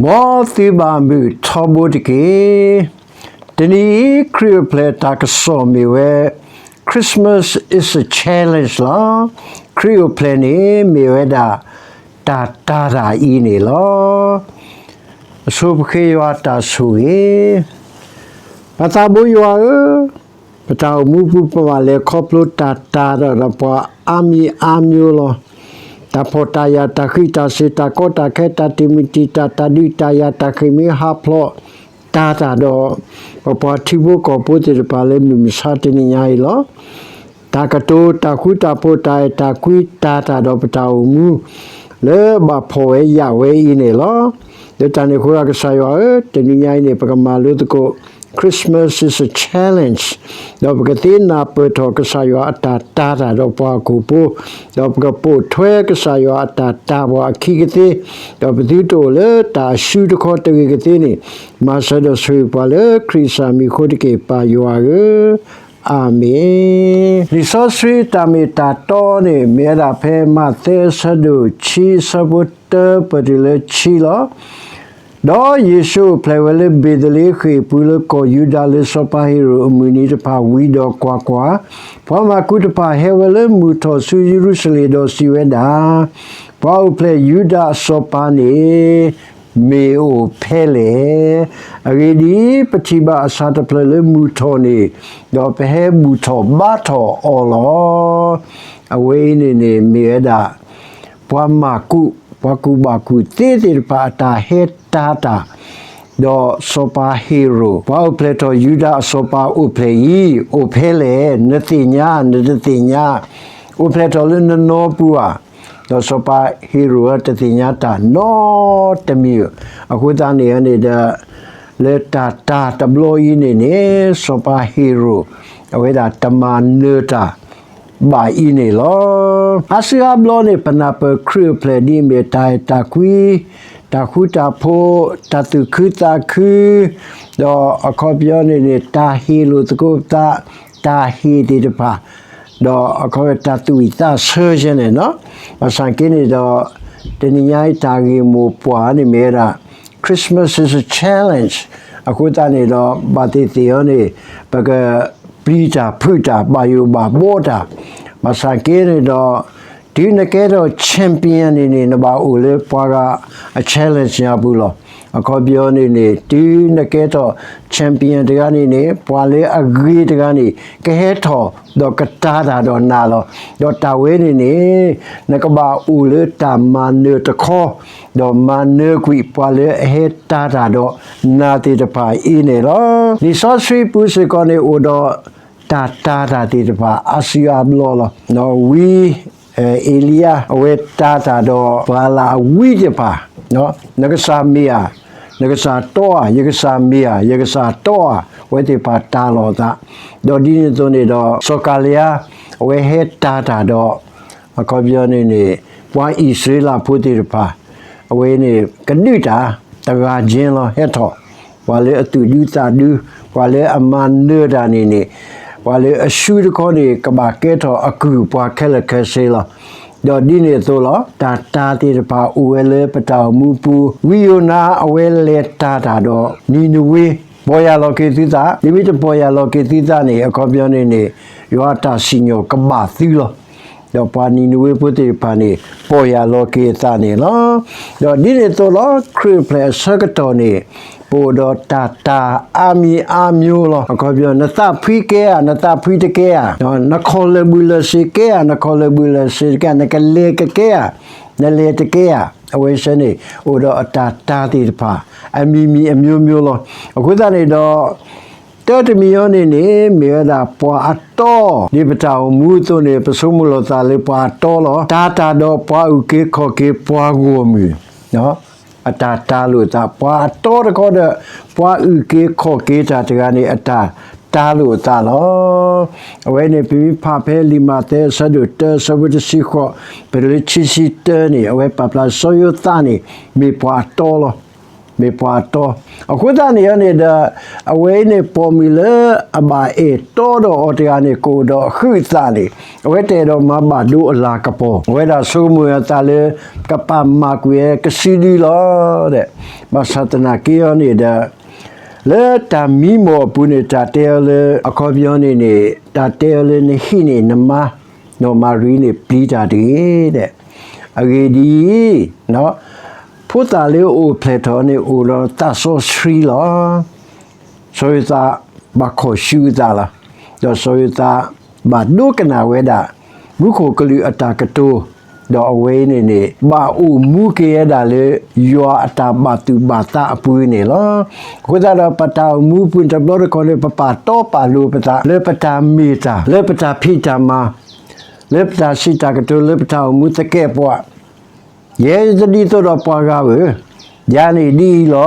မ်သုဘၣ်မုာ်ထီဘိတက့ၢ်. တနံၤအံၤ ခရံာ်အိၣ်ဖျဲၣ်တၢ်ကစီၣ်မ့ၢ်ဝဲ Christmas is a challenge လီၤ. ခရံာ်အိၣ်ဖျဲၣ်န့ၣ် မ့ၢ်ဝဲဒၣ် တၢ်တာ်တၢ်အံၤန့ၣ်လီၤ. အဆိပဃ့ယွၤတၢ်ဆိၣ်ဂ့ၤ. ပၢ်သးဘိယွၤဧၢ, ပတၢ်အိၣ်မူပူၤ ပဘၣ်လဲၤခီဖျိတၢ်တာ်တၢ်ဒီးပှၤအါမံၤအါမျိုးလီၤ. တၢ်ဖှီၣ်တၢ်ယာ်, တၢ်ဃံးတၢ်စ့ၤ, တၢ်ကီတၢ်ခဲ, တၢ်တံာ်မုၢ်တံာ်တာ်, တၢ်ဒုးတၢ်ယၤ, တၢ်ဃ့ၢ်မှံဟးဖျိး, တာ်တၢ်ဒီး ပပှၤထံဖိကီၢ်ဖိသ့ၣ်တဖၣ်လၢမုၢ်မဆါတနံၤညါအံၤလီၤ. တၢ်ကတိၤ, တၢ်ဃူတၢ်ဖိး, တၢ်အဲၣ်တၢ်ကွံ တာ်တၢ်ဒီးပတၢ်အိၣ်မူ လၢဘၣ်ဖှီၣ်ဝဲယာ်ဝဲအံၤန့ၣ်လီၤ. လၢတၢ်န့ၣ်အဃိ ကစၢ်ယွၤဧၢ, တနံၤညါအံၤန့ၣ် ပကမၤလိသကိး Christmas is a challenge, ဒီးပကသ့နၢ်ပၢၢ်ထီၣ်ကစၢ်ယွၤအတၢ်တာ်တၢ်ဒီးပှၤဟီၣ်ခိၣ်ဖိ, ဒီးပကပိာ်ထွဲကစၢ်ယွၤအတၢ်တာ်ပှၤအခံကသ့, ဒီးပသုတအိၣ်လၢတၢ်အစုတခီတဂ့ၤကသ့န့ၣ်, မၤစၢၤဒီးဆိၣ်ဂ့ၤပှၤလၢခရံာ်ကစၢ်မံၤအဃိတက့ၢ်, ပၢ်ယွၤဧၢ, အၤမ့ၣ်. လံာ်စီဆှံတၢ်မ့ၢ်တၢ်တီန့ၣ် မ့ၢ်ဝဲဒၣ်ဖဲမးသဲအဆၢဒိၣ်ခံ အဆၢဖိတၢပၢၢ်တုၤလၢခံလီၤ. ဒီးယ့ၣ်ၡူးအိၣ်ဖျဲၣ်ဝဲလၢဘ့းသလ့ဃ့ၣ်အပူၤ လၢကီၢ်ယူဒၤလၢစီၤပၤဟ့ၤရိာ်အမုၢ်နံၤတဖၣ်ဝံၤ, ဒီးကွၢ်ကွၢ်, ပှၤမၢကူးတဖၣ်ဟဲဝဲလၢမုၢ်ထီၣ်ဆူယရူၤၡလ့ၣ်, ဒီးစံးဝဲဒၣ်, ပှၤအိၣ်ဖျဲၣ်ယူဒၤအစီၤပၤန့ၣ် မ့ၢ်အိၣ်ဖဲလဲၣ်. အဂ့ၢ်ဒ်အံၤ, ပထံၣ်ဘၣ်အဆၣ်တဖျၢၣ်လၢမုၢ်ထီၣ်န့ၣ်, ဒီးပဟဲဘူၣ်ထီၣ်ဘါထီၣ်အီၤလီၤ. အဝဲအံၤန့ၣ်န့ၣ် မ့ၢ်ဝဲဒၣ် ပှၤမၢကူး, ပှၤကူၣ်ဘၣ်ကူၣ်သ့သ့ၣ်တဖၣ်အတၢ်ဟဲတာ်တၢ်, ဒီးစီၤပၤဟ့ၤရိာ်, ပှၤအိၣ်ဖျဲၣ်ထီၣ်ယူဒၤအစီၤပၤအိၣ်ဖျဲၣ်အံၤ, အိၣ်ဖဲလဲၣ်, နသ့ၣ်ညါ, နတသ့ၣ်ညါ, အိၣ်ဖျဲၣ်ထီၣ်လၢနနီပူၤဧါ. ဒီးစီၤပၤဟ့ၤရိာ်တသ့ၣ်ညါတၢ်နီတမံၤ, အဃိသတးန့ၣ်န့ၣ်ဒီး လၢတၢ်တာ်တဘျီအံၤန့ၣ်န့ၣ် စီၤပၤဟ့ၤရိာ် အဝဲဒၣ်တမၤနၢၤတၢ် ဘၣ်အံၤန့ၣ်လီၤ. အါစုအါဘျီန့ၣ် ပနၢ်ပၢၢ်ခရံာ်အိၣ်ဖျဲၣ်ဒ်အမ့ၢ်တၢ်အဲၣ်တၢ်ကွံ, တၢ်ဃူတၢ်ဖိး, တၢ်သူၣ်ခုသးခု, ဒီးအခီပညီန့ၣ်န့ၣ် တၢ်ဟ့ၣ်လိာ်သကိးပသး, တၢ်ဟ့ၣ်သ့ၣ်တဖၣ်, ဒီးအခီပညီတၢ်သူၣ်ဝံၣ်သးဆၢယဲန့ၣ်လီၤ. ဘၣ်ဆၣ်က့န့ၣ်ဒီး တနံၤညါအံၤတၢ်ဂ့ၢ်မိၢ်ပှၢ်န့ၣ်မ့ၢ်ဝဲဒၣ် Christmas is a challenge. အဃိသတးန့ၣ်ဒီး ဘၣ်သ့ၣ်သ့ၣ်အီၤန့ၣ် ပကပျံၤတၢ်ဖုးတၢ် ဘၣ်ယိၣ်ဘၣ်ဘှီတၢ်, ဘၣ်ဆၣ်က့န့ၣ်ဒီး တုၤနကဲထီၣ် champion န့ၣ်န့ၣ် နဘၣ်အိၣ်လၢပှၤဂၤအ challenge ညါပူၤလီၤ. အခီပညီန့ၣ်န့ၣ် တုၤနကဲထီၣ် champion တဂၤန့ၣ်န့ၣ် ပှၤလၢအဂ့ၤတဂၤန့ၣ် ကဟဲထီၣ်ဒီးကတာ်တၢ်ဒီးနၤလီၤ. ဒီးတၢ်ဝဲန့ၣ်န့ၣ် နကဘၣ်အိၣ်လၢတၢ်မၤနၢၤတခီ, ဒီးမၤနၢၤကွံာ်ပှၤလၢအဟဲတာ်တၢ်ဒီးနၤသ့ၣ်တဖၣ်အံၤန့ၣ်လီၤ. လံာ်စီဆှံပူၤစ့ၢ်ကီးန့ၣ် အိၣ်ဒီးတၢ်တာ်တၢ်သ့ၣ်တဖၣ်အါစုအါဘျီလီၤ. ဝံ အ့လံယၤ အဝဲတာ်တၢ်ဒီးပှၤလၢအဝံသ့ၣ်တဖၣ်, နကစၢ်မ့ၢ်ဧါ, နကစၢ်တီဧါ, ယကစၢ်မ့ၢ်ဧါ, ယကစၢ်တီဧါ, အဝဲသ့ၣ်တဖၣ်တာ်လီၤအသး, ဒီးဒ်န့ၣ်အသိးန့ၣ်ဒီး စီၤကၤလံယၤ အဝဲဟဲတာ်တၢ်ဒီး အခီပညီန့ၣ်န့ၣ် ပှၤအံၣ်စရ့လးဖိသ့ၣ်တဖၣ် အဝဲန့ၣ် ကဒုးတၢ် တဂၤကၠ့လီၤ ဟဲထီၣ်, ပှၤလၢအသူၣ်ဒူသးဒူ, ပှၤလၢအမၤနၢၤတၢ်န့ၣ်န့ၣ် ပှၤလၢအစုတခီန့ၣ် ကဘၣ်ကဲထီၣ်အကုၢ်ပှၤခဲလၢာ်ခဲဆ့လီၤ. ဒီးဒ်န့ၣ်အသိးလီၤ တၢ်တာ်သ့ၣ်တဖၣ်အိၣ်ဝဲလၢပတၢ်အိၣ်မူပူၤ, ဝံယိၤနါအဝဲလဲၤတာ်တၢ်ဒီး နံၤနဝ့ ပီၢ်ယၢ်လီၤက့ၤသုသး, သုမ့ၢ်တပီၢ်ယၢ်လီၤက့ၤသုသးန့ၣ် အခီပညီန့ၣ်န့ၣ် ယွၤအတၢ်စံၣ်ညီၣ်ကဘၣ်သုလီၤ. ဒီးပှၤနံၤနဝ့ဖိသ့ၣ်တဖၣ်န့ၣ် ပီၢ်ယၢ်လီၤက့ၤအသးန့ၣ်လီၤ. ဒီးဒ်န့ၣ်အသိးလီၤ ခရံာ်အိၣ်ဖျဲၣ်အဆၢကတီၢ်န့ၣ် ပအိၣ်ဒီးတၢ်တာ်အါမံၤအါမျိုးလီၤ. အခီပညီ နသးဖှံကဲဧါ, နသးဖှံတကဲဧါ, နခီၣ်လၢာ်ဘှံးလၢာ်စ့ၤကဲဧါ, နခီၣ်လၢာ်ဘှံးလၢာ်စ့ၤတကဲဧါ, နလဲၤကကဲဧါ, နလဲၤတကဲဧါ, အဝဲဆဲန့ၣ် အိၣ်ဒီးအတၢ်တာ်သ့ၣ်တဖၣ် အမံၤမံၤအမျိုးမျိုးလီၤ. အဃိသတးန့ၣ်ဒီး တၢ်တမံၤအံၤန့ၣ်န့ၣ် မ့ၢ်ဝဲဒၣ်ပှၤအတီ, ဒ်ပတၢ်အိၣ်မူအသိးန့ၣ် ပဆိကမိၣ်လီၤသးလၢပှၤအတီလီၤ. တာ်တၢ်ဒီးပှၤအုၣ်က့ၤခီၣ်က့ၤပှၤဂီၢ်မုၢ်, အတၢ်တာ်လိာ်အသး, ပှၤအတီတခီဒီး ပှၤအုၣ်က့ၤခီၣ်က့ၤတၢ်တဂၤန့ၣ် အတၢ်တာ်လိာ်အသးလီၤ. အဝဲန့ၣ် ပမ့ၢ်ဖးဖဲလံာ်မးသဲအဆၢဒိၣ်တၢ အဆၢဖိတဆံဃိး ပတုၤလၢခံဆံတၢန့ၣ် အဝဲပာ်ဖျါစီၤယိၤသးန့ၣ် မ့ၢ်ပှၤအတီလီၤ. မ့ၢ်ပှၤအတီ, အဃိသတးန့ၣ်န့ၣ်ဒီး အဝဲအံၤန့ၣ် ပိာ်မုၣ်လၢအဘၣ်အဲၣ်တီဒီးအီၤတဂၤန့ၣ် ကအိၣ်ဒီးအဟုးအသးန့ၣ် အဝဲတအဲၣ်ဒိးမၤဘၣ်ဒိအလၤကပီၤ, အဝဲဒၣ်ဆိကမိၣ်အသးလၢ ကပာ်မၤကွံာ်ဝဲကစုဒုလီၤဒီး ဘၣ်ဆၣ်သနာ်က့အီၤန့ၣ်ဒီး လၢတၢ်မံမီၢ်အပူၤန့ၣ် တၢ်တဲအီၤလၢ အခီပညီန့ၣ်န့ၣ် တၢ်တဲအီၤလၢနဟံးန့ၢ်နမါ နီၢ်မၤရံန့ၣ်ပျံၤတၢ်တဂ့ၤဒီး, အဂ့ၢ်ဒ်အံၤ, ဖိသၣ်လၢအအိၣ်ဖျဲၣ်ထီၣ်န့ၣ်အိၣ်ဒီးသးစီဆှံလီၤ. စီၤယိၤသးဘၣ်ခီၣ်ဆူအသးလီၤ. ဒီးစီၤယိၤသးဘၣ်ဒိကနၣ်ဝဲဒၣ် မူခိၣ်ကလူးအတၢ်ကတိၤ, ဒီးအဝဲအံၤန့ၣ်န့ၣ် ဘၣ်အိၣ်မူက့ၤဝဲဒၣ်လၢ ယွၤအတၢ်ဘၣ်သူၣ်ဘၣ်သးအပူၤန့ၣ်လီၤ. အဃိသတးဒီး ပတၢ်အိၣ်မူအပူၤန့ၣ် တဘျီတခီၣ်န့ၣ် ပပာ်တီပာ်လိၤပသး လၢပတၢ်မ့ၢ်တၢ်, လၢပတၢ်ဖံးတၢ်မၤ, လၢပတၢ်စံးတၢ်ကတိၤ, လၢပတၢ်အိၣ်မူသကဲးပဝး ယဲတဒ်သိးဒီးပှၤဂၤဧၢ, ယၤန့ၣ်ဒ်အံၤလီၤ,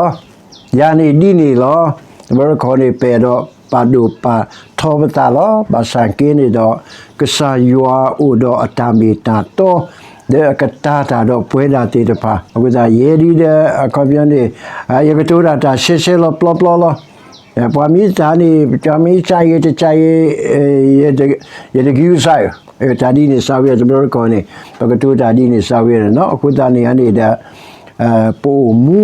ယၤန့ၣ်ဒ်န့ၣ်လီၤ. တဘျီတခီၣ်န့ၣ် ပအဲၣ်ဒိးပာ်ဒိၣ်ပာ်ထီပသးလီၤ. ဘၣ်ဆၣ်က့န့ၣ်ဒီး ကစၢ်ယွၤအိၣ်ဒီးအတၢ်မ့ၢ်တၢ်တီ လၢအကတာ်တၢ်ဒီးပဝဲဒၣ်သ့ၣ်တဖၣ်. အဃိသတး ယဲဒ်ဒီး အခီပညီန့ၣ် ယကတိၤတၢ်တၢ်ရှဲရှဲလီၤပျီပျီလီၤ. ပှၤမ့ၢ်တၢ်န့ၣ် ပှၤမ့ၢ်စံးယဲတစံးယဲ ယတကံစးဧၢ, တၢ်ဒ်န့ၣ်စးဝဲ တဘျီတခီၣ်န့ၣ် ပကတိၤတၢ်ဒ်န့ၣ်စးဝဲန့ၣ်လီၤ. အဃိသတးန့ၣ်န့ၣ်ဒီး ပအိၣ်မူ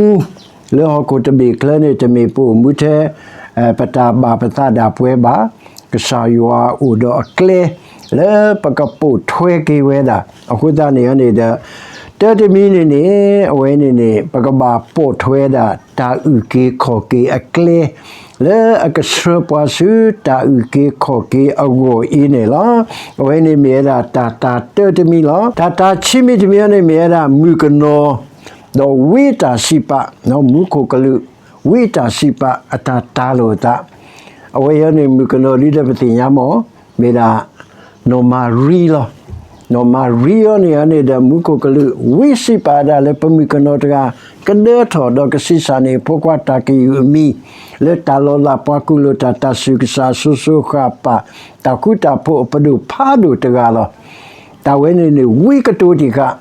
လၢဟီၣ်ခိၣ်တဘ့ၣ်ချၢန့ၣ် တမ့ၢ်ပအိၣ်မူထဲ ပတၢ်ဘၣ်ပသးဒၣ်ပဝဲဘၣ်. ကစၢ်ယွၤအိၣ်ဒီးအကျဲ လၢပကပိာ်ထွဲက့ၤဝဲဒၣ်. အဃိသတးန့ၣ်န့ၣ်ဒီး တၢ်တမံၤန့ၣ်န့ၣ် အဝဲန့ၣ်န့ၣ် ပကဘၣ်ပိာ်ထွဲဒၣ် တၢ်အုၣ်က့ၤခီၣ်က့ၤအကျဲ လၢအကဆှၢပှၤဆူတၢ်အုၣ်က့ၤခီၣ်က့ၤအဂီၢ်အံၤန့ၣ်လီၤ. အဝဲန့ၣ်မ့ၢ်ဝဲဒၣ်တၢ်တၢ်တၢ်တမံၤလီၤ. တၢ်တၢ်ခံမံၤတမံၤန့ၣ်မ့ၢ်ဝဲဒၣ် မုၣ်ကနီၤ ဒီးဝံတၢ်စံးပာ်, မူခိၣ်ကလူး ဝံတၢ်စံးပာ်အတၢ်တၢ်လိာ်အသး, အဝဲအံၤန့ၣ် မုၣ်ကနီၤဒ်လၢပသ့ၣ်ညါမ့ၢ် မ့ၢ်ဒၣ် နီၢ်မၤရံလီၤ. နီၢ်မၤရံအံၤန့ၣ်န့ၣ်ဒီး မူခိၣ်ကလူး ဝံစံးပာ်ဒၣ်လၢပမုၣ်ကနီၤတဂၤ ကဒၢထီၣ်ဒီးကဆံးစၢ်န့ၢ်ဖိခွါတၢ်ကယုၢ်အမံၤ လၢတၢ်လီၤလးပှၤကူၣ်လိာ်တၢ် တၢ်ဆူးကဆူးအစိၤစိၤဃၣ်ဃၣ် တၢ်ဃူတၢ်ဖိးအပဒိၣ်ဖးဒိၣ်တဂၤလီၤ. တၢ်ဝဲန့ၣ်န့ၣ် ဝံကတိၤတံၢ်ဃာ်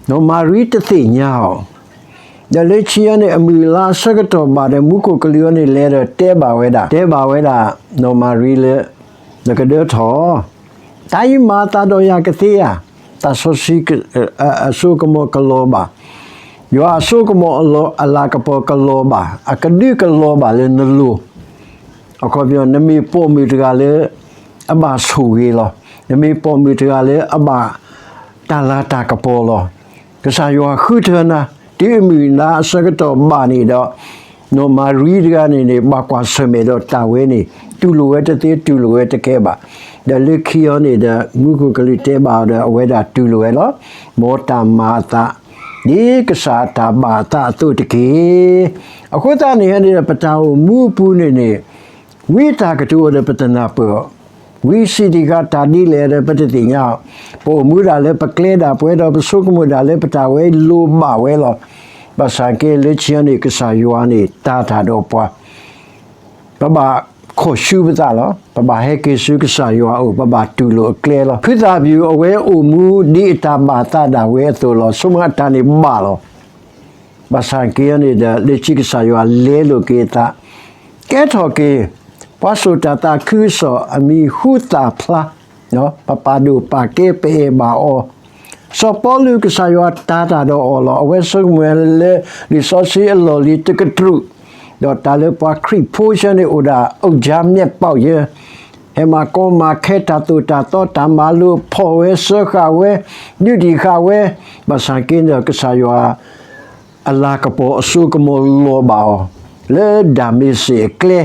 နီၢ်မၤရံတသ့ၣ်ညါအီၤ, ဒီးလၢခံအံၤန့ၣ် အမုၢ်အလါအဆၢကတီၢ်ဘၣ်ဒီး မူခိၣ်ကလူးအံၤန့ၣ် လဲၤဒီးတဲဘၣ်ဝဲဒၣ်, တဲဘၣ်ဝဲဒၣ် နီၢ်မၤရံလၢ နကဒၢထီၣ်, တၢ်အံၤမၤအသးဒီးယၤကသ့ဧါ, သးစီဆှံ အစိကမီၤကလီၤဘၣ်, ယွၤအစိကမီၤအလၤကပီၤကလီၤဘၣ်, အကဒုကလီၤဘၣ်လၢနလိၤ အခီပညီ နမ့ၢ်ပိာ်မုၣ်တဂၤလၢ အဘၣ်ဆိၣ်ဂ့ၤလီၤ. နမ့ၢ်ပိာ်မုၣ်တဂၤလၢအဘၣ်တၢ်လၤတၢ်ကပီၤလီၤ. ကစၢ်ယွၤဃုထၢနၤ, တုၤအမုၢ်နၤအဆၢကတီၢ်ဘၣ်န့ၣ်ဒီး နီၢ်မၤရံတဂၤန့ၣ်န့ၣ် ဘၣ်ကွၢ်ဆၢၣ်မဲာ်ဒီးတၢ်ဝဲန့ၣ် တူၢ်လိာ်ဝဲတသ့ တူၢ်လိာ်ဝဲတကဲဘၣ်. ဒီးလၢခံအံၤန့ၣ်ဒီး မူခိၣ်ကလူးတဲဘၣ်အီၤဒီး အဝဲဒၣ်တူၢ်လိာ်ဝဲလီၤ. မ်တၢ်မၤအသး ဒ်ကစၢ်အတၢ်ဘၣ်အသးအသိးတက့ၢ်. အဃိသတးန့ၣ်န့ၣ်ဒီး ပတၢ်အိၣ်မူအပူၤန့ၣ်န့ၣ် ဝံတၢ်ကတိၤအီၤဒီးပတနၢ်ပၢၢ်အီၤ, ဝံစံးတံၢ်ဃာ်တၢ်ဒ်လဲၣ်ဒီးပတသ့ၣ်ညါအီၤ, ပအိၣ်မူဒၣ်လၢပကျဲဒၣ်ပဝဲဒီး ပဆိကမိၣ်ဒၣ်လၢပတၢ်ဝဲလိၤဘၣ်ဝဲလီၤ. ဘၣ်ဆၣ်က့လၢခံအံၤန့ၣ် ကစၢ်ယွၤန့ၣ်တၢ်တၢ်ဒီးပှၤ ပဘၣ်ခီၣ်ဆူပသးလီၤ. ပဘၣ်ဟဲက့ၤဆူကစၢ်ယွၤအအိၣ်, ပဘၣ်တူၢ်လိာ်အကျဲလီၤ. ဖုသၣ်ပျုၢ်အဝဲအိၣ်မူဒ်အတၢ်ဘၣ်သးဒၣ်ဝဲအသိးလီၤ. ဆိကမိၣ်အတၢ်န့ၣ်ဘၣ်လီၤ. ဘၣ်ဆၣ်က့အံၤန့ၣ်ဒီး လၢခံကစၢ်ယွၤလဲလိာ်က့ၤအသး, ကဲထီၣ်က့ၤ ပှၤစိာ်တၢ်သးခုကစီၣ်အမံၤဟူသၣ်ဖျါ, ပပာ်ဒိၣ်ပာ်ကဲပအဲၣ်ဘၣ်အီၤ. စီၤပီလူးကစၢ်ယွၤတၢ်တၢ်ဒီးအီၤလီၤ. အဝဲဆိကမိၣ်လၢ လံာ်စီဆှံအလီၢ်လံၤတကတြူၢ်, ဒီးတၢ်လၢပှၤခရံာ်ဖိဆၢန့ၣ်အိၣ်ဒၣ် အုၣ်ကၠါမျဲၢ်ပီၣ်ယၢ, ဟဲမၤကီမၤခဲတၢ်သိၣ်တၢ်သီ တၢ်မၤလိာ်ဖီၣ်ဝဲစၢဃာ်ဝဲ ဒုးတံၢ်ဃာ်ဝဲ, ဘၣ်ဆၣ်က့ဒီးကစၢ်ယွၤ အလၤကပီၤအစိကမီၤလီၤဘၣ်အီၤ လၢဒၤမ့းစ့းအကျဲ,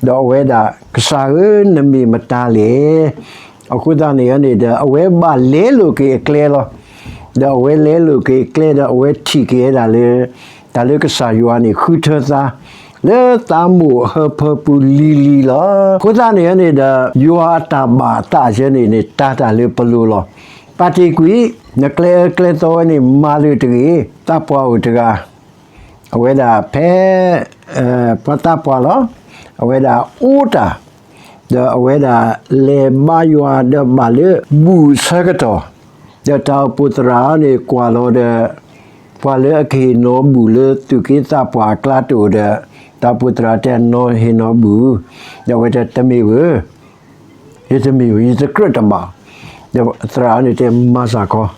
ဒီးအဝဲဒၣ် ကစၢ်ဧၢ နမ့ၢ်မတၤလဲၣ်. အဃိသတးန့ၣ်န့ၣ်ဒီး အဝဲဘၣ်လဲလိာ်က့ၤအကျဲလီၤ. ဒီးအဝဲလဲလိာ်က့ၤအကျဲဒီး အဝဲထံၣ်က့ၤဝဲဒၣ်လၢ တၢ်လၢကစၢ်ယွၤန့ၣ်ဃုထၢသး လၢသးမိၣ်အဟၢဖၢပူၤလံၤလံၤလီၤ. အဃိသတးန့ၣ်န့ၣ်ဒီး ယွၤအတၢ်ဘၣ်အသးယဲန့ၣ်န့ၣ် တၢ်တၢ်လၢပလိၤလီၤ. ပာ်တ့ၢ်ကွံာ် နကျဲအၢကျဲသီဝဲန့ၣ် မၤလၢတဂ့ၤ. သးပှၢ်အိၣ်တဂၤ အဝဲဒၣ်ဖဲ ပှၤသးပှၢ်လီၤ. အဝဲဒၣ်အိၣ်တၢ် ဒီးအဝဲဒၣ်လဲၤဘါယွၤဒီးဘၣ်လၢဘူၣ်အဆၢကတီၢ်, ဒီးတၢ်အိၣ်ဖှိၣ်သရၣ်န့ၣ်ကွၢ်လီၤဒီး ပှၤလၢအကဟ့ၣ်နီၤဘူၣ်လၢသူၣ်က့သးပှၢ်အကျါတအိၣ်ဒီး, တၢ်အိၣ်ဖှိၣ်သရၣ်တဲနီၤဟ့ၣ်နီၤဘူၣ်, ဒီးအဝဲတဲတမ့ၢ်ဝဲ, ယတမ့ၢ်ဝဲ ယတကြၢးတဘၣ်, ဒီးသရၣ်န့ၣ်တဲမၤစ့ၢ်ကီး,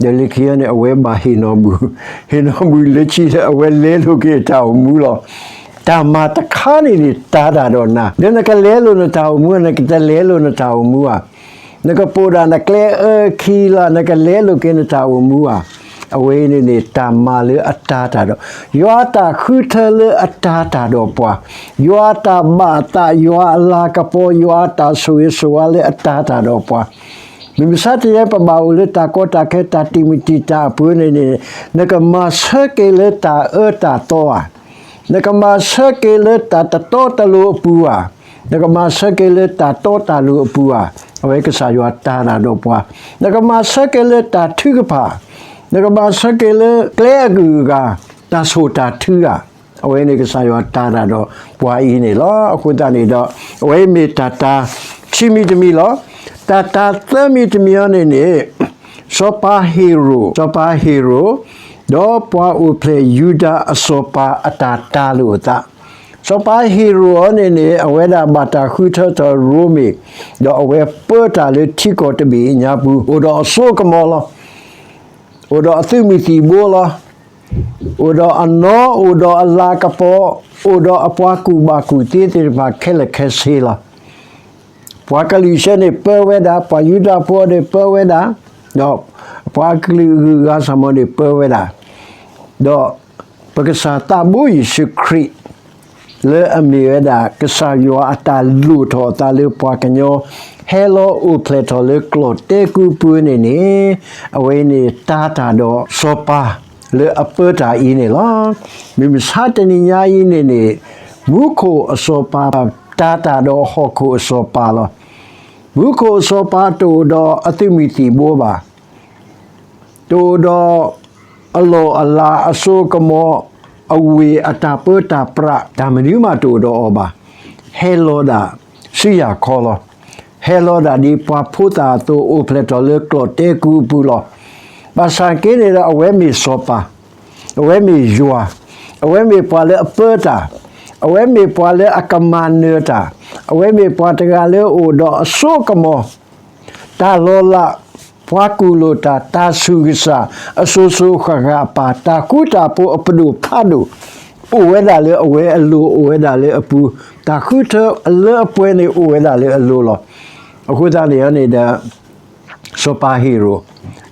ဒီးလၢခံန့ၣ် အဝဲဘၣ်ဟ့ၣ်နီၤဘူၣ်, ဟ့ၣ်နီၤဘူၣ်လၢခံဒီး အဝဲလဲလိာ်က့ၤအတၢ်အိၣ်မူလီၤ. တၢ်မၤတခါန့ၣ်န့ၣ် တၤတၢ်ဒီးနၤ, ဒီးနကလဲလိာ်နတၢ်အိၣ်မူဧါ, နကတလဲလိာ်နတၢ်အိၣ်မူဧါ, နကပိာ်ဒၣ်နကျဲအၢခံလီၤ, နကလဲလိာ်က့ၤနတၢ်အိၣ်မူဧါ, အဝဲန့ၣ်န့ၣ် တၢ်မၤလၢအတၤတၢ်ဒီး, ယွၤအတၢ်ဃုထၢလၢအတၤတၢ်ဒီးပှၤ, ယွၤအတၢ်ဘၣ်အသး, ယွၤအလၤကပီၤ, ယွၤအတၢ်ဆိၣ်ဂ့ၤဆိၣ်ဝါလၢအတၤတၢ်ဒီးပှၤ, မုၢ်မဆါတနံၤညါ ပဘၣ်အိၣ်လၢတၢ်ကီတၢ်ခဲ တၢ်တံာ်မုၢ်တံာ်တာ်အပူၤန့ၣ်န့ၣ်, နကမၤဆၢက့ၤလၢတၢ်အၢတၢ်သီဧါ, နကမၤဆၢက့ၤလၢတၢ်တတီတလိၤအပူၤဧါ, နကမၤဆၢက့ၤလၢတၢ်တီတၢ်လိၤအပူၤဧါ, အဝဲကစၢ်ယွၤတၤတၢ်ဒီးပှၤ, နကမၤဆၢက့ၤလၢတၢ်ထုကဖၣ်, နကမၤဆၢက့ၤလၢကျဲအဂုၤအဂၤ, တၢ်ဆိၣ်တၢ်ထုဧါ, အဝဲန့ၣ်ကစၢ်ယွၤတၤတၢ်ဒီးပှၤအံၤန့ၣ်လီၤ. အဃိသတးန့ၣ်ဒီး အဝဲမ့ၢ်တၢ်တၤခံမံၤတမံၤလီၤ. တၢ်တၤသၢမံၤတမံၤအံၤန့ၣ်န့ၣ်, စီၤပၤဟ့ၤရိာ်, စီၤပၤဟ့ၤရိာ်, ဒီးပှၤအိၣ်ဖျဲၣ်ယူဒၤအစီၤပၤအတၢ်တၤလိာ်အသး, စီၤပၤဟ့ၤရိာ်အံၤန့ၣ်န့ၣ် အဝဲဒၣ်ဘၣ်တၢ်ဃုထၢထီၣ်ရိမ့ၤ, ဒီးအဝဲပၢတၢ်လၢထံကီၢ်တဘ့ၣ်အညါပူၤ, အိၣ်ဒီးအစိကမီၤလီၤ. အိၣ်ဒီးအသုးမုၢ်သံၣ်ဘိလီၤ. အိၣ်ဒီးအနီၢ်, အိၣ်ဒီးအလၤကပီၤ, အိၣ်ဒီးအပှၤကူၣ်ဘၣ်ကူၣ်သ့သ့ၣ်တဖၣ်ခဲလၢာ်ခဲဆ့လီၤ. ပှၤကလုာ်ဆၢန့ၣ်ပၢဝဲဒၣ်, ပှၤယူဒၤဖိန့ၣ်ပၢဝဲဒၣ်, ဒီးပှၤကလုာ်အဂုၤအဂၤစ့ၢ်ကီးန့ၣ်ပၢဝဲဒၣ်, ဒီးပကစၢ်သးဘိယ့ၣ်ၡူးခရံာ် လၢအမ့ၢ်ဝဲဒၣ် ကစၢ်ယွၤအတၢ်လိၣ်ထီၣ်အသးလၢပှၤကညီ ဟဲလီၤအိၣ်ဖျဲၣ်ထီၣ်လၢကျီၣ်တဲကူပူၤန့ၣ်န့ၣ်, အဝဲန့ၣ်တၤတၢ်ဒီးစီၤပၤလၢအပၢတၢ်အံၤန့ၣ်လီၤ. မုၢ်မဆါတနံၤညါအံၤန့ၣ်န့ၣ်, မူခိၣ်အစီၤပၤတၤတၢ်ဒီးဟီၣ်ခိၣ်အစီၤပၤလီၤ. မူခိၣ်အစီၤပၤတအိၣ်ဒီးအသုးမုၢ်သံၣ်ဘိဘၣ်. တအိၣ်ဒီးအလီၢ်အလၤအစိကမီၤ, အဝ့ၢ်အတၢ်ပၢတၢ်ပြး တၢ်မနုၤမးတအိၣ်ဒီးအီၤဘၣ်. ဟဲလီၤဒၣ်ဆူယၤခီလီၤ. ဟဲလီၤဒၣ်ဒ်ပှၤဖိသၣ်အသိး အိၣ်ဖျဲၣ်ထီၣ်လၢကျီၣ်တဲကူအပူၤလီၤ. ဘၣ်ဆၣ်က့န့ၣ်ဒီး အဝဲမ့ၢ်စီၤပၤ, အဝဲမ့ၢ်ယွၤ, အဝဲမ့ၢ်ပှၤလၢအပၢတၢ်, အဝဲမ့ၢ်ပှၤလၢအကမၤနၢၤတၢ်, အဝဲမ့ၢ်ပှၤတဂၤလၢအအိၣ်ဒီးအစိကမီၤ တၢ်လီၤလး, ပှၤကူၣ်လိာ်တၢ်, တၢ်ဆူၣ်ကစၢ်, အစိၤစိၤဃၣ်ဃၣ်အပၢ်, တၢ်ဃူတၢ်ဖိးအပဒိၣ်ဖးဒိၣ်, အိၣ်ဝဲဒၣ်လၢအဝဲအလိၤ, အိၣ်ဝဲဒၣ်လၢအပူၤ, တၢ်ဃုထၢလၢအပှဲၤန့ၣ် အိၣ်ဝဲဒၣ်လၢအလိၤလီၤ. အဃိသတးန့ၣ်န့ၣ်ဒီး စီၤပၤဟ့ၤရိာ်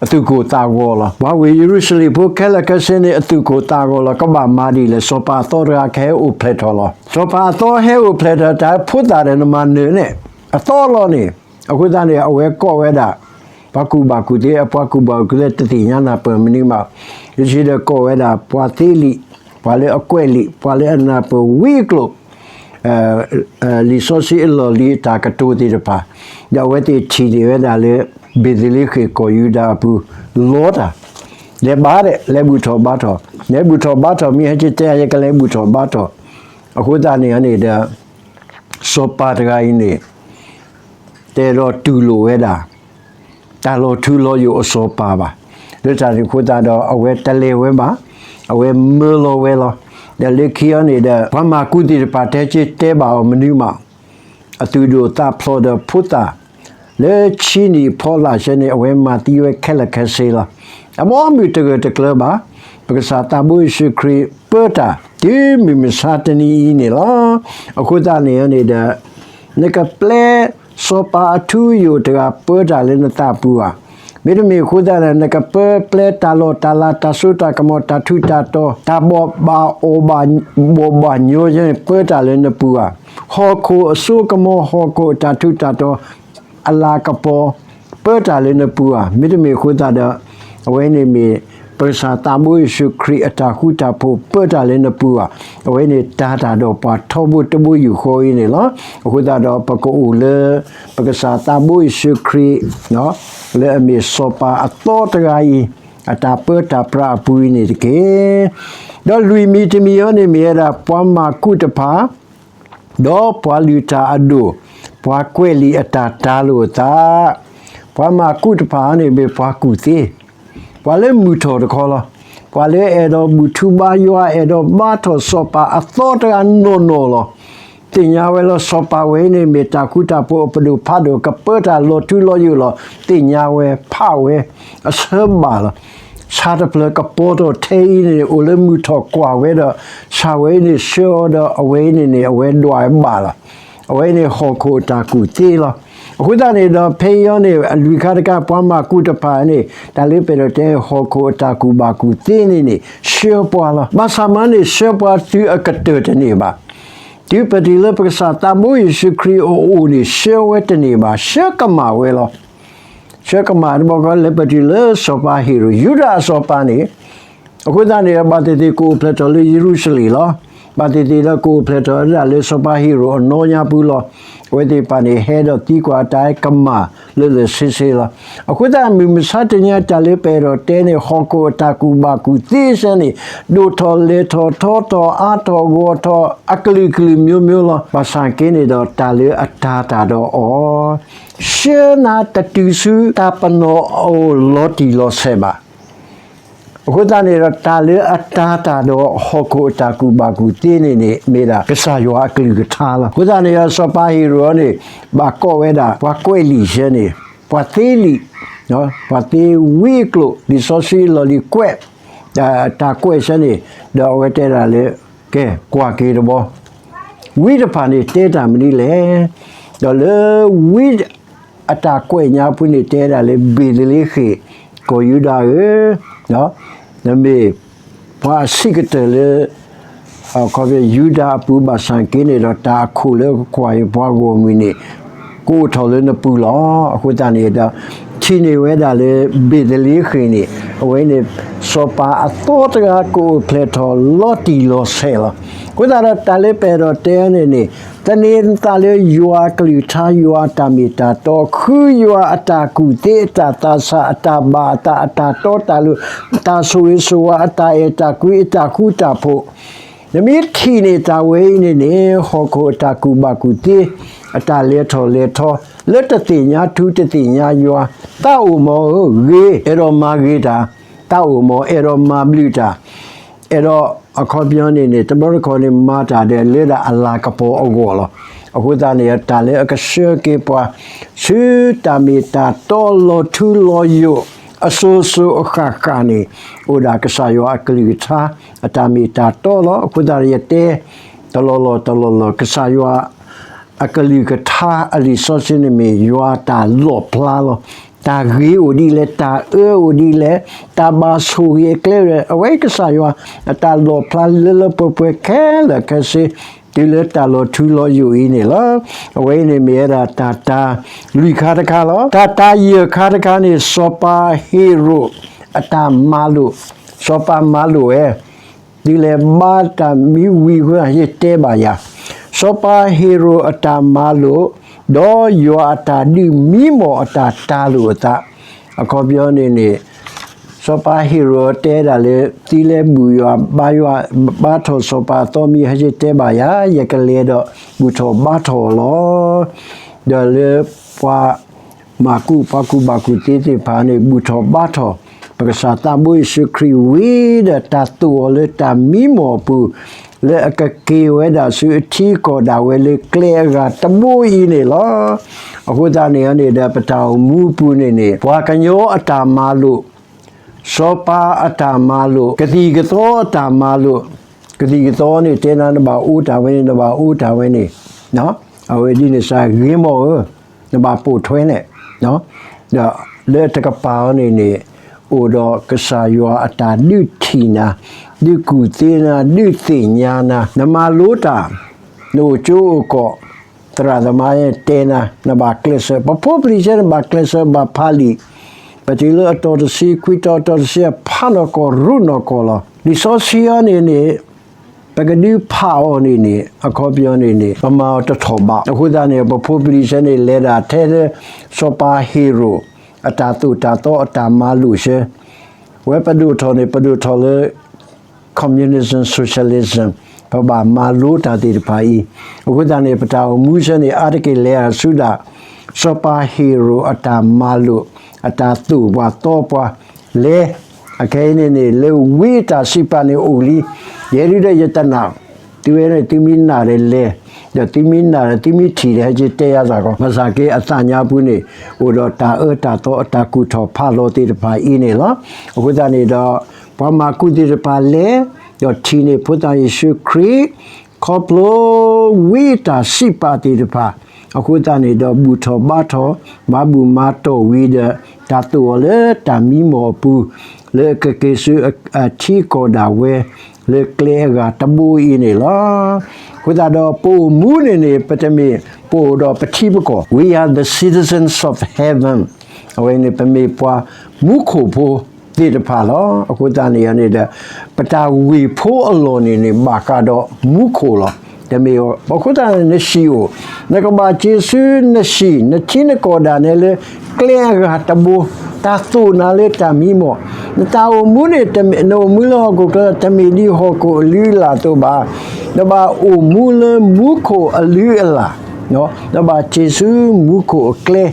အသူၣ်ကိၢ်သးဂီၤလီၤ. ပှၤဝ့ၢ်ယရူၤၡလ့ၣ်ဖိခဲလၢာ်ခဲဆ့န့ၣ် အသူၣ်ကိၢ်သးဂီၤလီၤ. ကဘၣ်မၤဒ်လဲၣ်, စီၤပၤအသီတဂၤကဟဲအိၣ်ဖျဲၣ်ထီၣ်လီၤ. စီၤပၤအသီဟဲအိၣ်ဖျဲၣ်ထီၣ် တၢ်ဖိသၣ်ဒီးနမၤနၢၤန့ၣ် အသီလီၤန့ၣ်. အဃိသတးန့ၣ် အဝဲကိးဝဲဒၣ် ပှၤကူၣ်ဘၣ်ကူၣ်သ့, အပှၤကူၣ်ဘၣ်ကူၣ်သ့တသ့ၣ်ညါနၢ်ပၢၢ်မနုၤမး, ယဆံဒီးကိးဝဲဒၣ် ပှၤသ့လံာ်, ပှၤလၢအကွဲးလံာ်, ပှၤလၢအနၢ်ပၢၢ်ဝံအကျိာ် လံာ်စီဆှံအလီၢ်လံၤအတၢ်ကတိၤသ့ၣ်တဖၣ်, ဒီးအဝဲသ့ၣ်ထံၣ်န့ၢ်ဝဲဒၣ်လၢ ဘ့းသလ့ဃ့ၣ်ကီၢ်ယူဒၤအပူၤ လီၤတၢ်, လဲၤဘၣ်ဒဲး, လဲၤဘူၣ်ထီၣ်ဘါထီၣ်, လဲၤဘူၣ်ထီၣ်ဘါထီၣ်, မ့ၢ်ဟဲက့ၤတဲယကလဲၤဘူၣ်ထီၣ်ဘါထီၣ်. အဃိသတးန့ၣ်န့ၣ်ဒီး စီၤပၤတဂၤအံၤန့ၣ် တဲဒီးတူၢ်လိာ်ဝဲဒၣ် တၢ်လီၤထူလီၤယိာ်အစီၤပၤဘၣ်. လၢတၢ်န့ၣ်အဃိသတးဒီး အဝဲတလဲၤဝဲဘၣ်, အဝဲမၢလီၤဝဲလီၤ. ဒီးလၢခံအံၤန့ၣ်ဒီး ပှၤမၤကူသ့ၣ်တဖၣ် တဟဲက့ၤတဲဘၣ်အီၤမနုၤမး, အသူၣ်ဒိၣ်သးဖျိးဒီးဖိသၣ် လၢဆံနံၣ်ဖီလာ်ဆဲန့ၣ် အဝဲမၤသံဝဲခဲလၢာ်ခဲဆ့လီၤ. အဘီအမုၢ်တဂၢၢ်တကျၢၤဘၣ်. ပကစၢ်သးဘိယ့ၣ်ၡူးခရံာ်ပၢတၢ် တုၤမုၢ်မဆါတနံၤအံၤန့ၣ်လီၤ. အဃိသတးန့ၣ်န့ၣ်ဒီး နကပျဲစီၤပၤအထူအယိာ်တဂၤ ပၢတၢ်လၢနသးပူၤဧါ. မ့တမ့ၢ်အဃိသတးဒီး နကပၢပျဲတၢ်လီၢ်တၢ်လၤ တၢ်စိတၢ်ကမီၤ တၢ်ထူးတၢ်တီၤ တၢ်ဘီၣ်ဘၣ်အီၣ်ဘၣ် ဘီၣ်ဘၣ်ညီယဲန့ၣ် ပၢတၢ်လၢနပူၤဧါ. ဟီၣ်ခိၣ်အစိကမီၤ ဟီၣ်ခိၣ်အတၢ်ထူးတၢ်တီၤ အလၤကပီၤ ပၢတၢ်လၢနပူၤဧါ. မ့တမ့ၢ်အဃိသတးဒီး အဝဲန့ၣ်မ့ၢ် ပကစၢ်သးဘိယ့ၣ်ၡူးခရံာ်အတၢ်ဃူတၢ်ဖိး ပၢတၢ်လၢနပူၤဧါ. အဝဲန့ၣ်တၤတၢ်ဒီးပှၤထီဘိတဘိယူၢ်ဃီအံၤန့ၣ်လီၤ. အဃိသတးဒီး ပကအိၣ်လၢ ပကစၢ်သးဘိယ့ၣ်ၡူးခရံာ် လၢအမ့ၢ်စီၤပၤအသီတဂၤအံၤ အတၢ်ပၢတၢ်ပြးအပူၤအံၤန့ၣ်တက့ၢ်. ဒီးလွံၢ်မံၤတမံၤအံၤန့ၣ်မ့ၢ်ဝဲဒၣ် ပှၤမၤကူတဖၣ် ဒီးပှၤလုၢ်တၢ်အဒိၣ်, ပှၤကွဲးလံာ်အတၢ်တၤလိာ်အသး, ပှၤမၤကူတဖၣ်န့ၣ်မ့ၢ်ပှၤကူၣ်သ့, ပှၤလၢမုၢ်ထီၣ်တခီလီၤ. ပှၤလၢအဲၣ်ဒိးဘူၣ်ထီၣ်ဘါယွၤ အဲၣ်ဒိးဘါထီၣ်စီၤပၤအသီတဂၤနီၢ်နီၢ်လီၤ. သ့ၣ်ညါဝဲလၢစီၤပၤဝဲအံၤန့ၣ် မ့ၢ်တၢ်ဃူတၢ်ဖိးအပဒိၣ်ဖးဒိၣ် ကပၢတၢ်လီၤထူလီၤယိာ်လီၤ. သ့ၣ်ညါဝဲ ဖးဝဲ အဆၢဘၣ်လီၤ. ဆၣ်တဖျၢၣ်ကပီၤထီၣ်ထဲအံၤန့ၣ် အိၣ်လၢမုၢ်ထီၣ်ကွၢ်ဝဲဒီး ဆၣ်ဝဲအံၤန့ၣ်ဆှၢအီၤဒီး အဝဲအံၤန့ၣ်န့ၣ် အဝဲဒွးဝဲဘၣ်လီၤ. အဝဲအံၤန့ၣ်ဟီၣ်ခိၣ်အတၢ်ကူၣ်သ့လီၤ. အဃိသတးန့ၣ်ဒီး ဖဲအံၤန့ၣ် အလွံၢ်ခါတခါ ပှၤမၤကူတဖၣ်န့ၣ် တၢ်လၢပအဲၣ်ဒိးတဲ ဟီၣ်ခိၣ်အတၢ်ကူၣ်ဘၣ်ကူၣ်သ့န့ၣ်န့ၣ် ဆှၢပှၤလီၤ. ဘၣ်ဆၣ်မၤန့ၣ် ဆှၢပှၤတုၤအကတၢၢ်တန့ၢ်ဘၣ်. တုၤပတုၤလၢပကစၢ်သးဘိယ့ၣ်ၡူးခရံာ်အအိၣ်န့ၣ် ဆှၢဝဲတန့ၢ်ဘၣ်, ဆှၢကမၣ်ဝဲလီၤ. ဆှၢကမၣ်တဘျီဃီ လဲၤပတုၤလၢစီၤပၤဟ့ၤရိာ်, ယူဒၤအစီၤပၤန့ၣ်, အဃိသတးန့ၣ် ဘၣ်သ့ၣ်သ့ၣ်ကအိၣ်ဖျဲၣ်ထီၣ်လၢယရူၤၡလ့ၣ်လီၤ. ဘၣ်သ့ၣ်သ့ၣ်ဒီးကအိၣ်ဖျဲၣ်ထီၣ်ဝဲဒၣ်လၢစီၤပၤဟ့ၤရိာ်အနီၢ်ညါပူၤလီၤ. အဝဲသ့ၣ်တဖၣ်န့ၣ် ဟဲဒီးသံကွၢ်တၢ် ဟဲကမၣ်လၢလၢဆ့ဆ့လီၤ. အဃိသတး မုၢ်မဆါတနံၤအံၤ တၢ်လၢပအဲၣ်ဒိးတဲန့ၣ် ဟီၣ်ခိၣ်အတၢ်ကူၣ်ဘၣ်ကူၣ်သ့စ့ၢ်န့ၣ် ဒိၣ်ထီၣ်လဲၤထီၣ်ထီထီၣ်အါထီၣ်ဂီၢ်ထီၣ် အကလုာ်ကလုာ်မျိုးမျိုးလီၤ. ဘၣ်ဆၣ်က့န့ၣ်ဒီး တၢ်လၢအတၤတၢ်ဒီးအီၤ ဆှၢနၤတတုၤဆူတၢ်ပနီၣ်အအိၣ်လီၤတံၢ်လီၤဆဲးဘၣ်. အဃိသတးန့ၣ်ဒီး တၢ်လၢအတၤတၢ်ဒီးဟီၣ်ခိၣ်အတၢ်ကူၣ်ဘၣ်ကူၣ်သ့န့ၣ်န့ၣ် မ့ၢ်ဒၣ်ကစၢ်ယွၤအကလုၢ်ကထါလီၤ. အဃိသတးန့ၣ်ဒီး စီၤပၤဟ့ၤရိာ်န့ၣ် ဘၣ်ကိးဝဲဒၣ် ပှၤကွဲးလံာ်ဆဲန့ၣ်, ပှၤသ့လံာ်, ပှၤသ့ဝံအကျိာ်, လံာ်စီဆှံလီၢ်လံၤကွဲး တၢ်ကွဲးဆဲန့ၣ်, ဒီးအဝဲတဲဒၣ်လၢ ကဲ ကွၢ်က့ၤတဘျီ, ဝံတဖၣ်န့ၣ်တဲတၢ်မနုၤလဲၣ်. ဒီးလၢဝံ အတၢ်ကွဲးညါပူၤန့ၣ် တဲဒၣ်လၢ ဘ့းသလ့ဃ့ၣ် ကီၢ်ယူဒၤဧၢ, နမ့ၢ်ပှၤအဆံးကတၢၢ်လၢ အခီပညီယူဒၤအပူၤဘၣ်ဆၣ်က့န့ၣ်ဒီး တၢ်အခိၣ်လၢကကွၢ်အံၤပှၤဂီၢ်မုၢ်န့ၣ် ကအိၣ်ထီၣ်လၢနပူၤလီၤ. အဃိသတးန့ၣ်ဒီး ထံၣ်န့ၢ်ဝဲဒၣ်လၢ ဘ့းသလ့ဃ့ၣ်န့ၣ် အဝဲန့ၣ် စီၤပၤအသီတဂၤကအိၣ်ဖျဲၣ်ထီၣ်လီၤတံၢ်လီၤဆဲးလီၤ. အဃိသတးဒီး တၢ်လၢပအဲၣ်ဒိးတဲန့ၣ်န့ၣ် သန့ၤနသးလၢယွၤအကလုၢ်ကထါ ယွၤအတၢ်မ့ၢ်တၢ်တီ ဃုယွၤအတၢ်ကူၣ်သ့ အတၢ်သးဆး အတၢ်ဘၣ်အသး အတၢ်တီတၢ်လိၤ အတၢ်ဆိၣ်ဂ့ၤဆိၣ်ဝါ အတၢ်အဲၣ်တၢ်ကွံ အတၢ်ဃူတၢ်ဖိး, နမ့ၢ်ထံၣ်န့ၢ်တၢ်ဝဲအံၤန့ၣ်န့ၣ် ဟီၣ်ခိၣ်အတၢ်ကူၣ်ဘၣ်ကူၣ်သ့ အတၢ်လဲၤထီၣ်လဲၤထီ လၢတသ့ၣ်ညါထူတသ့ၣ်ညါယွၤ, သးအိၣ်မ့ၢ်ဧၢ ဂ့ၤ, အဲၣ်ဒိးမၤဂ့ၤတၢ်, သးအိၣ်မ့ၢ် အဲၣ်ဒိးမၤဘျုးတၢ်, အဲၣ်ဒိး အခီပညီန့ၣ်န့ၣ် တဘျီတခီၣ်န့ၣ် မၤတၢ်ဒီးလၢဒၣ်အလၤကပီၤအဂီၢ်လီၤ. အဃိသတးန့ၣ် တၢ်လၢအကဆှၢက့ၤပှၤ ဆူတၢ်မ့ၢ်တၢ်တီလီၤထူလီၤယိာ် အစိၤစိၤအဃၣ်ဃၣ်န့ၣ် အိၣ်ဒၣ်ကစၢ်ယွၤအကလုၢ်ကထါ အတၢ်မ့ၢ်တၢ်တီလီၤ. အဃိသတးန့ၣ် ယတဲ တလီၢ်လီၢ်တလီၢ်လီၢ် ကစၢ်ယွၤ အကလုၢ်ကထါအလံာ်စီဆှံန့ၣ်မ့ၢ်ယွၤတၢ်လီၣ်ဖျါလီၤ. တၢ်ဂ့ၤအိၣ်ဒ်လဲၣ်, တၢ်အၢအိၣ်ဒ်လဲၣ်, တၢ်ဘၣ်ဆိၣ်ဂ့ၤအကျဲဒီး အဝဲကစၢ်ယွၤ အတၢ်လီၣ်ဖျါလၢလၢပှဲၤပှဲၤခဲလၢာ်ခဲဆ့ တုၤလၢတၢ်လီၤထူလီၤယိာ်အံၤန့ၣ်လီၤ. အဝဲအံၤန့ၣ်မ့ၢ်ဝဲဒၣ်တၢ် တၢ်လွံၢ်ခါတခါလီၤ. တၢ် တၢ်ယဲၢ်ခါတခါန့ၣ် စီၤပၤဟ့ၤရိာ်အတၢ်မၤလိာ်, စီၤပၤမၤလိာ်ဝဲ တုၤလဲၤဘါတၢ်မံဝံၤအဃိ ယတဲဘၣ်ယၤ, စီၤပၤဟ့ၤရိာ်အတၢ်မၤလိာ်, ဒီးယွၤအတၢ်ဒုးမံမီၢ်အတၢ်တၤလိာ်အသး, အခီပညီန့ၣ်န့ၣ် စီၤပၤဟ့ၤရိာ်တဲဒၣ်လၢ သုလဲၤဘူၣ်ယွၤဘါယွၤ ဘါထီၣ်စီၤပၤအသီမံ ဟဲယတဲဘၣ်ယၤ ယကလဲၤဒီးဘူၣ်ထီၣ်ဘါထီၣ်အီၤလီၤ. ဒီးလၢပှၤ မၤကူး ပှၤကူးဘၣ်ကူးသ့သ့ၣ်တဖၣ်န့ၣ် ဘူၣ်ထီၣ်ဘါထီၣ် ပကစၢ်သးဘိယ့ၣ်ၡူးခရံာ်ဝံၤဒီး တၢ်သိၣ်အီၤလၢတၢ်မံမီၢ်အပူၤ လၢအကက့ၤဝဲဒၣ်ဆူအထံအကီၢ်ဒၣ်ဝဲလၢကျဲအဂၤတဘိအံၤန့ၣ်လီၤ. အဃိသတးန့ၣ်န့ၣ်ဒီး ပတၢ်အိၣ်မူအပူၤန့ၣ်န့ၣ် ပှၤကညီအတၢ်မၤလိာ် စီၤပၤအတၢ်မၤလိာ်, ကသံၣ်ကသီအတၢ်မၤလိာ်, ကသံၣ်ကသီန့ၣ် တဲနၤ နဘၣ်အိၣ်တၢ်ဝဲန့ၣ် နဘၣ်အိၣ်တၢ်ဝဲန့ၣ်, အဝဲဒ်န့ၣ်စ့ၢ် ဂ့ၤမီၢ်ဧၢ, နဘၣ်ပိာ်ထွဲန့ၣ်, ဒီးလၢတကပၤအီၤန့ၣ်န့ၣ် အိၣ်ဒီးကစၢ်ယွၤအတၢ်ဒုးထံၣ်နၤ, ဒုးကူၣ်သ့နၤ, ဒုးသ့ၣ်ညါနၤ, နမၤလိတၢ်, နအိၣ်ကၠိအိၣ်ကီး သရၣ်သမါတဲနၤ နဘၣ်ကျဲးစၢး, ပဖိပလံၤဆဲန့ၣ် ဘၣ်ကျဲးစၢးဘၣ်ဖးလံာ်, ပတုၤလၢအတီၤတဆံ ခွံတီၤ အတီၤတဆံ အဖးနီၢ်ကီၢ်ရူၢ်နီၢ်ကီၢ်လီၤ. လံာ်စီဆှံအံၤန့ၣ်န့ၣ် ပကဒုးဖးအီၤန့ၣ်န့ၣ် အခီပညီန့ၣ်န့ၣ် ပမၤအီၤတထီၣ်ဘး. အဃိသတးန့ၣ် ပဖိပလံၤဆဲန့ၣ် လဲၤဒၣ်ထဲလၢ စီၤပၤဟ့ၤရိာ် အတၢ်သိၣ်တၢ်သီအတၢ်မၤလိာ်ဆဲ ဝဲပဒိၣ်ထီၣ်န့ၣ် ပဒိၣ်ထီၣ်လၢ communism socialism ပဘၣ်မၤလိတၢ်သ့ၣ်တဖၣ်အံၤ, အဃိသတးန့ၣ် ပတၢ်အိၣ်မူဆဲန့ၣ် အါတက့ၢ်လဲၤအဆူဒၣ် စီၤပၤဟ့ၤရိာ်အတၢ်မၤလိာ် အတၢ်သိၣ်ပှၤသီပှၤလဲၤ အခဲအံၤန့ၣ်န့ၣ် လၢဝံအတၢ်စံးပာ်န့ၣ်အိၣ်လံ, ယဲဒၣ်ဒီးယတနာ်, သုဝဲန့ၣ် သုမ့ၢ်နာ်ဒီးလဲၤ, ဒီးသုမ့ၢ်နာ်ဒီးသုမ့ၢ်ထံၣ်ဒီး ဟဲက့ၤတဲယၤသးကီး, ဘၣ်ဆၣ်က့အသးညါပူၤန့ၣ် အိၣ်ဒီးတၢ်အၢတၢ်သီအတၢ်ကူၣ်ထီၣ်ဖးလီၤသ့ၣ်တဖၣ်အံၤန့ၣ်လီၤ. အဃိသတးန့ၣ်ဒီး ပှၤမၤကူၣ်သ့ၣ်တဖၣ်လဲၤ, ဒီးထံၣ်န့ၢ်ဖိသၣ်ယ့ၣ်ၡူးခရံာ် ခီဖျိဝံအတၢ်စံးပာ်သ့ၣ်တဖၣ်, အဃိသတးန့ၣ်ဒီး ဘူၣ်ထီၣ်ဘါထီၣ်, မၤဘူၣ်မၤတီၢ်ဝံၤဒီး တၢ်သိၣ်အီၤလၢတၢ်မံမီၢ်အပူၤ, လၢကက့ၤဆူအထံကီၢ်ဒၣ်ဝဲ လၢကျဲအဂၤတဘိအံၤန့ၣ်လီၤ. အဃိသတးဒီး ပအိၣ်မူန့ၣ်န့ၣ် ပတမ့ၢ်ပအိၣ်ဒီးပထံပကီၢ်, We are the citizens of heaven. အဝဲန့ၣ် ပမ့ၢ်ပှၤမူခိၣ်ဖိသ့ၣ်တဖၣ်လီၤ. အဃိသတးန့ၣ်န့ၣ်ဒီး ပတၢ်ဂ့ၢ်ဖိအလီၢ်န့ၣ်န့ၣ် ဘၣ်ဃးဒီးမူခိၣ်လီၤ. တမ့ၢ်အဃိသတးန့ၣ် နဟံၣ်အိၣ်, နကဘၣ်က့ၤဆူနဟံၣ် နထံနကီၢ်ဒၣ်နဲလၢကျဲအဂၤတဘိ, တၢ်သိၣ်နၤလၢတၢ်မံမီၢ်, နတၢ်အိၣ်မူန့ၣ် နအိၣ်မူလၢဟီၣ်ခိၣ်ချၢ တမ့ၢ်ဒ်ဟီၣ်ခိၣ်အလုၢ်အလၢ်အသိးဘၣ်, နဘၣ်အိၣ်မူလၢမူခိၣ်အလုၢ်အလၢ်, နဘၣ်က့ၤဆူမူခိၣ်အကျဲ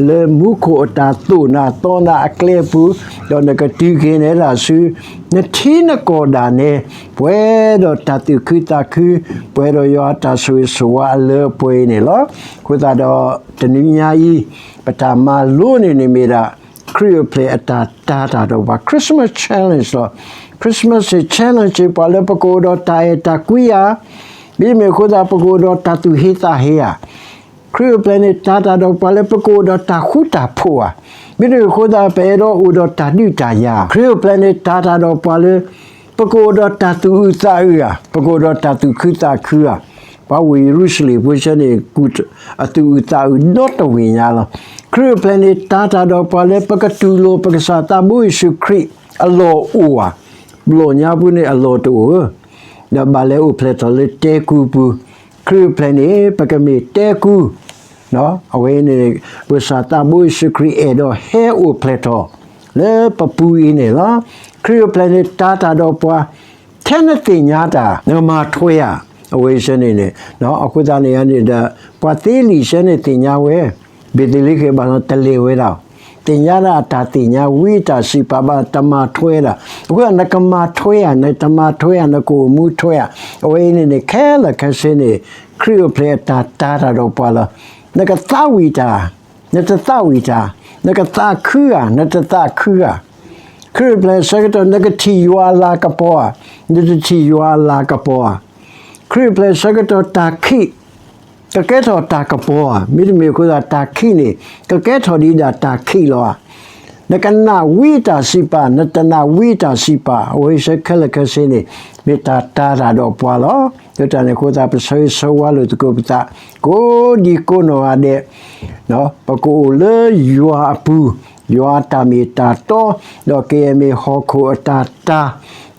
လၢမူခိၣ်အတၢ်သိၣ်နၤသီနၤအကျဲအပူၤ, ဒီးနကတုၤက့ၤနဲဒၣ်ဆူ နထံနကီၢ်ဒၣ်နဲ, ပှဲၤဒီးတၢ်သူၣ်ခုသးခု, ပှဲၤဒီးယွၤအတၢ်ဆိၣ်ဂ့ၤဆိၣ်ဝါအလၢအပှဲၤအံၤန့ၣ်လီၤ. အဃိသတးဒီး တနွံညါအံၤ ပတၢ်မၤလိန့ၣ်န့ၣ်မ့ၢ်ဒၣ် ခရံာ်အိၣ်ဖျဲၣ်အတၢ်တာ်တၢ်ဒီးပှၤ Christmas challenge လီၤ. Christmas challenge ပှၤလၢပကအိၣ်ဒီးတၢ်အဲၣ်တၢ်ကွံဧါ, မ့တမ့ၢ်အဃိသတး ပကအိၣ်ဒီးတၢ်သူၣ်ဟ့သးဟ့ဧါ. ခရံာ်အိၣ်ဖျဲၣ်န့ၣ် တာ်တာ်ဒီးပှၤလၢပကအိၣ်ဒီးတၢ်ဃူတၢ်ဖိးဧါ, မ့တမ့ၢ်အဃိသတး ပအဲၣ်ဒိးအိၣ်ဒီးတၢ်ဒုးတၢ်ယၤ. ခရံာ်အိၣ်ဖျဲၣ်န့ၣ် တာ်တာ်ဒီးပှၤလၢ ပကအိၣ်ဒီးတၢ်သူၣ်အုးသးအုးဧါ, ပကအိၣ်ဒီးတၢ်သူၣ်ခုသးခုဧါ. ပှၤအိၣ်ယရူၤၡလ့ၣ်ဖိဆၢန့ၣ် ကူၣ်အသူၣ်အုးသးအုးဒီတဝ့ၢ်ညါလီၤ. ခရံာ်အိၣ်ဖျဲၣ်န့ၣ် တာ်တာ်ဒီးပှၤလၢ ပကတူၢ်လိာ်ပကစၢ်သးဘိယ့ၣ်ၡူးခရံာ်အလီၢ်အိၣ်ဧါ. ဘျီၣ်ညါပူၤန့ၣ် အလီၢ်တအိၣ်ဧါ, ဒီးဘၣ်လဲၤအိၣ်ဖျဲၣ်ထီၣ်လၢတဲကူပူၤ. ခရံာ်အိၣ်ဖျဲၣ်န့ၣ် ပကမ့ၢ်တဲကူ, အဝဲန့ၣ် ပကစၢ်သးဘိယ့ၣ်ၡူးခရံာ်အဲၣ်ဒိးဟဲအိၣ်ဖျဲၣ်ထီၣ်လၢပပူၤအံၤန့ၣ်လီၤ. ခရံာ်အိၣ်ဖျဲၣ်န့ၣ် တာ်တာ်ဒီးပှၤ ထဲနသ့ၣ်ညါတၢ် နကမၤထွဲဧါ. အဝဲဆၢန့ၣ်န့ၣ် အဃိသတးန့ၣ်န့ၣ်ဒီး ပှၤသ့လံာ်ဆၢန့ၣ်သ့ၣ်ညါဝဲ, ဘ့းသလ့ဃ့ၣ်ဘၣ်လီၤတလဲၤဝဲဒၣ်, သ့ၣ်ညါဒၣ်အတၢ်သ့ၣ်ညါ ဝံအတၢ်စံးပာ်ဘၣ်တမၤထွဲဒၣ်. အဃိသတး နကမၤထွဲဧါ, နတမၤထွဲဧါ, နကအိၣ်မူထွဲဧါ. အဝဲအံၤန့ၣ်န့ၣ် ခဲလၢာ်ခဲဆ့န့ၣ် ခရံာ်အိၣ်ဖျဲၣ်အတၢ်တာ်တၢ်ဒီးပှၤလီၤ. နကသးဝံၣ်တၢ်, နတသးဝံၣ်တၢ်, နကသးခုဧါ, နတသးခုဧါ. ခရံာ်အိၣ်ဖျဲၣ်ဆၢကတီၢ် နကထံၣ်ယွၤအလၤကပီၤဧါ, နတထံၣ်ယွၤအလၤကပီၤဧါ. ခရံာ်အိၣ်ဖျဲၣ်ဆၢကတီၢ်တၢ်ခံး ကကဲထီၣ်တၢ်ကပီၤဧါ, မ့တမ့ၢ်အဃိသတး တၢ်ခံးန့ၣ် ကကဲထီၣ်ဒံးဒၣ်တၢ်ခံးလီၤဧါ. နကနၣ်ဝံအတၢ်စံးပာ်, နတနၣ်ဝံအတၢ်စံးပာ်, အဝဲဆၢခဲလၢာ်ခဲဆ့န့ၣ် မ့ၢ်တၢ်တာ်တၢ်ဒီးပှၤလီၤ. လၢတၢ်န့ၣ်အဃိသတး ပဆၢဂ့ၤဆၢဝါလိာ်သကိးပသး ကိးဒံကိးနီၢ်ဂၤဒဲး ပကအိၣ်လၢယွၤအပူၤ, ယွၤအတၢ်မ့ၢ်တၢ်တီ, ဒီးကယဲၢ်မ့ၢ်ဟီၣ်ခိၣ်အတၢ်တာ်,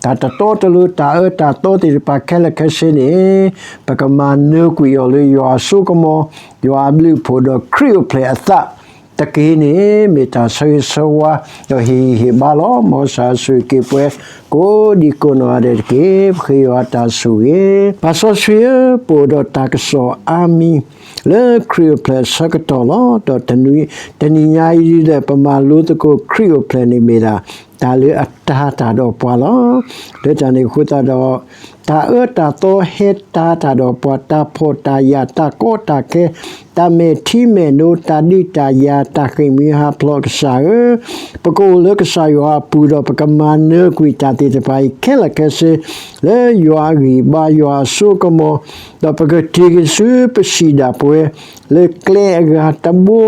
တၢ်တတီတလိၤ တၢ်အၢတၢ်သီသ့ၣ်တဖၣ်ခဲလၢာ်ခဲဆ့န့ၣ် ပကမၤနၢၤကွံာ်အီၤလၢယွၤအစိကမီၤ, ယွၤအဘျုးအဖှိၣ်ဒီးခရံာ်အိၣ်ဖျဲၣ်အသးတက့ၢ်န့ၣ် မ့ၢ်တၢ်ဆၢဂ့ၤဆၢဝါ ဒီးဟ့ၣ်ဂံၢ်ဟ့ၣ်ဘါလီၤ. မ်ကစၢ်ယွၤဆိၣ်ဂ့ၤက့ၤပှၤ ကိးဒံကိးနီၢ်ဂၤဒဲးတက့ၢ်. ပဃ့ယွၤတၢ်ဆိၣ်ဂ့ၤ, ပၢ်စီဆှံဧၢ, ပအိၣ်ဒီးတၢ်ကစီၣ်အါမံၤ လၢခရံာ်အိၣ်ဖျဲၣ်အဆၢကတီၢ်လီၤ. ဒီးတနံၤညါအံၤဒီး ပမၤလိသကိးခရံာ်အိၣ်ဖျဲၣ်န့ၣ်မ့ၢ်ဒၣ် တၢ်လၢအတာ်တၢ်ဒီးပှၤလီၤ. လၢတၢ်န့ၣ်အဃိသတးဒီး တၢ်အၢတၢ်သီဟဲတာ်တၢ်ဒီးပှၤ, တၢ်ဖှီၣ်တၢ်ယာ်, တၢ်ကီတၢ်ခဲ, တၢ်မဲာ်ထံမဲာ်နိ, တၢ်ဒုးတၢ်ယၤ, တၢ်ဃ့ၢ်မှံဟးဖျိး, ကစၢ်ဧၢ, ပကအိၣ်လၢကစၢ်ယွၤအပူၤဒီး ပကမၤနၢၤကွံာ်တၢ်သ့ၣ်တဖၣ်အံၤခဲလၢာ်ခဲဆ့ လၢယွၤအဂံၢ်ဘါ ယွၤအစိကမီၤ, ဒီးပကတုၤက့ၤဆူပစံၣ်ဒၣ်ပဝဲ လၢကျဲအဂၤတဘိ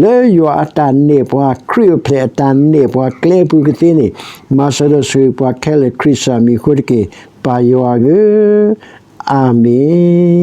လၢယွၤအတၢ်နဲၣ်ပှၤ, ခရံာ်အိၣ်ဖျဲၣ်အတၢ်နဲၣ်ပှၤကျဲအပူၤကသ့န့ၣ်, မၤစၢၤဒီးဆိၣ်ဂ့ၤပှၤခဲလၢာ် ခရံာ်စၢ်မံၤအဃိတက့ၢ်. ပၢ်ယွၤဧၢ, အၤမ့ၣ်.